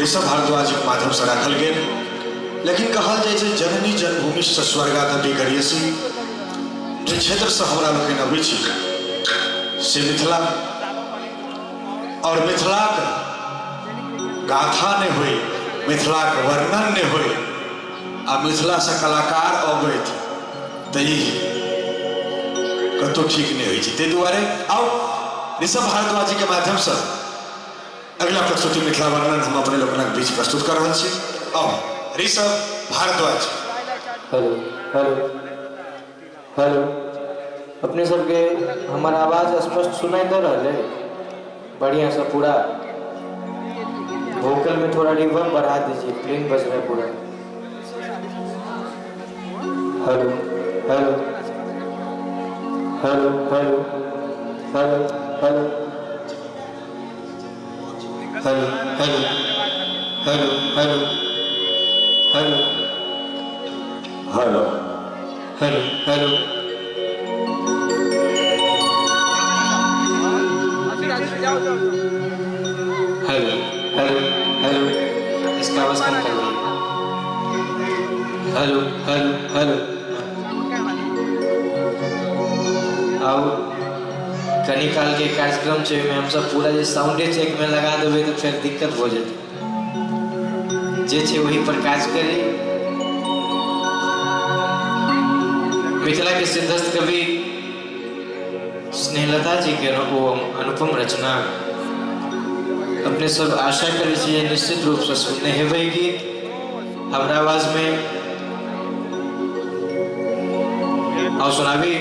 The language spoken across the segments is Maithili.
ऋषभ भारद्वाजक माध्यमसँ राखल गेल। लेकिन कहल जाइ छै जननी जन्मभूमिश्च स्वर्गादपि गरीयसी, जे क्षेत्रसँ हमरा लोकनि अबै छी से मिथिला, और मिथिलाक गाथा नहि होइ, मिथिलाक वर्णन नहि होइ आ मिथिलासँ कलाकार अबैत तऽ ई कतहु ठीक नहि होइ छै। ताहि दुआरे आउ ऋषभ भारद्वाजीके माध्यमसँ अगिला प्रस्तुति मिथिला वर्णन हम अपने लोकनिक बीच प्रस्तुत कर रहल छी। आउ Rishabh Bharadwaj. Hello hello hello, अपने सबके हमर आवाज स्पष्ट सुनाई दे रहल है? बढ़िया से पूरा वोकल में थोड़ा रिवर्ब बढ़ा दीजिए, क्लीन बज रहा है पूरा। Hello hello hello hello hello hello hello hello hello hello hello hello hello hello. Hello hello hello, इसका आवाज कम कर दीजिए। हेलो हेलो हेलो, आउ कनी काल के कार्यक्रम छै, ओहिमे हमसब पूरा जे साउंडे चेक में लगा देबै तऽ फेर दिक्कत भऽ जेतै। जे छै ओही पर काज करी। मिथिला के सिद्धस्थ कवि स्नेहलता जी के ओ अनुपम रचना अपने सब आशा करै छी जे निश्चित रूप से सुनने हेबै गीत हमरा आवाज में। आओ सुनाबी।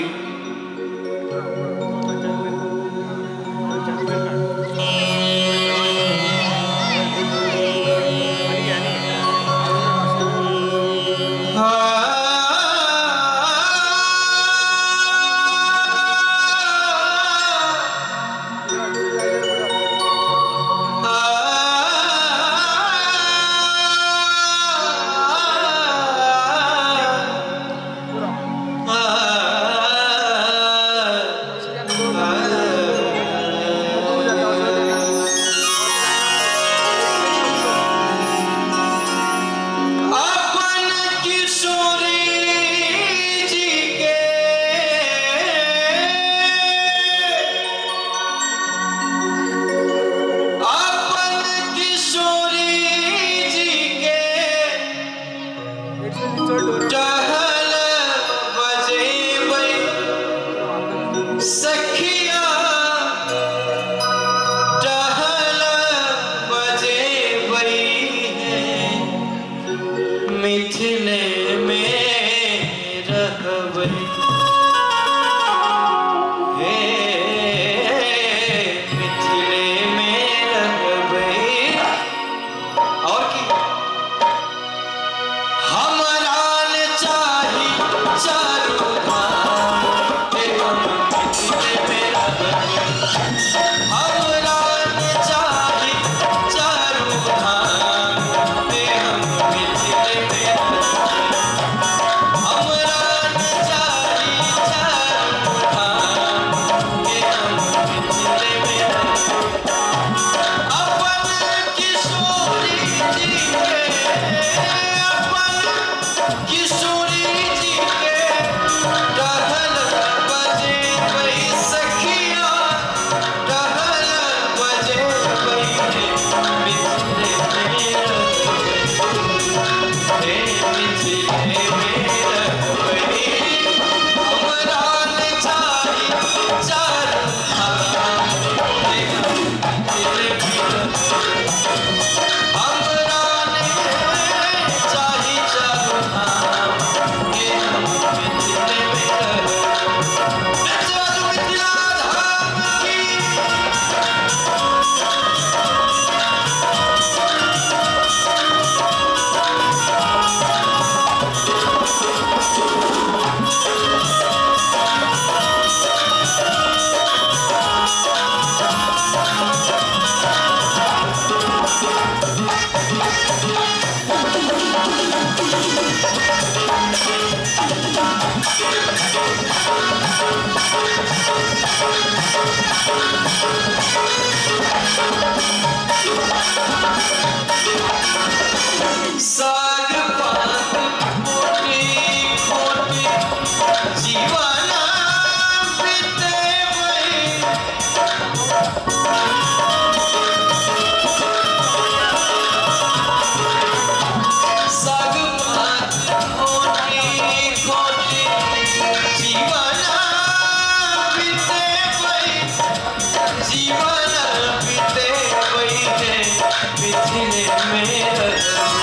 मिथिले में रहबै,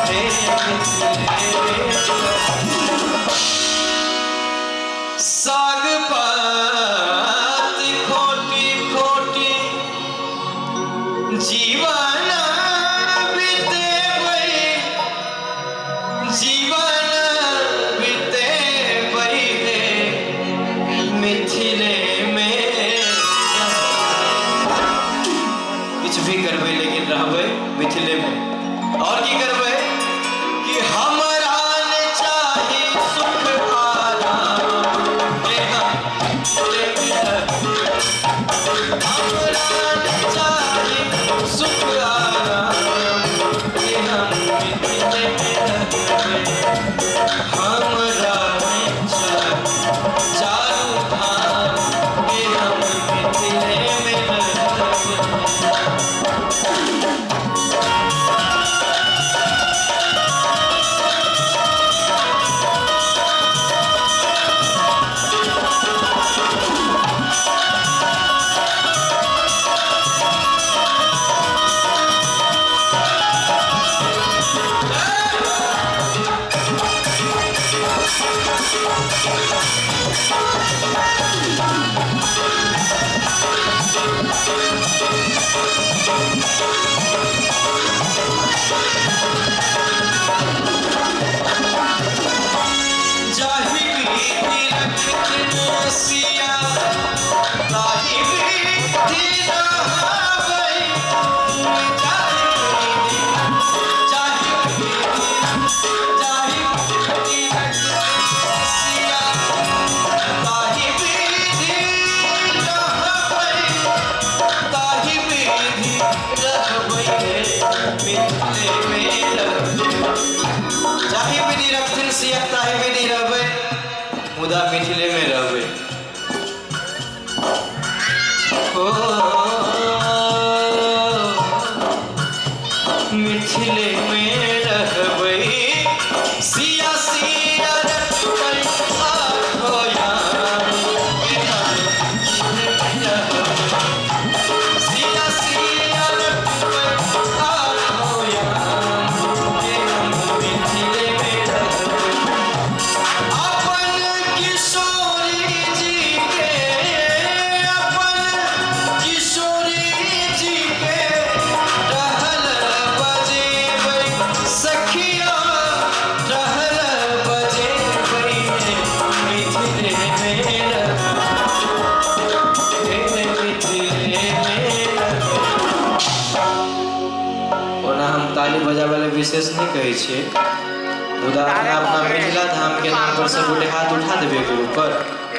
हे मिथिले में रहबै। साग पात खोटी खोटी जीवन बितेबै, जीवन बितेबै हे मिथिले में। किछु भी करबै लेकिन रहबै मिथिले में। और की करबै कि हमरा ने चाही सुख आराम, हे हम मिथिले में रहबै। हमरा ने चाही सुख आराम, हे हम मिथिले में रहबै। हमरा ने चाही चारू धाम, हे हम मिथिले में रहबै। जाहि विधि रखथिन सिया ताहि विधि रहबै। जाहि विधि, जाहि विधि, जाहि विधि रखथिन सिया ताहि विधि रहबै, ताहि विधि रहबै हे मिथिले में रहबै। जाहि विधि रखथिन सिया ताहि विधि रहबै, मुदा मिथिले में रहबै। ओ मिथिले में रहबै, सिया सिया रखबै आठो याम, हे हम मिथिले में रहबै। सिया सिया रखबै आठो याम, हे हम मिथिले में रहबै। अपन किशोरी जी के, अपन किशोरी जी के टहल बजेबै सखिया, टहल बजेबै मिथिले में रहबै, हे मिथिले में रहबै। ओना हम ताली बजाबै लए विशेष नहि कहै छियै, मुदा अपना अपना मिथिला धाम के नाम पर सब गोटे हाथ उठा देबै एक ऊपर।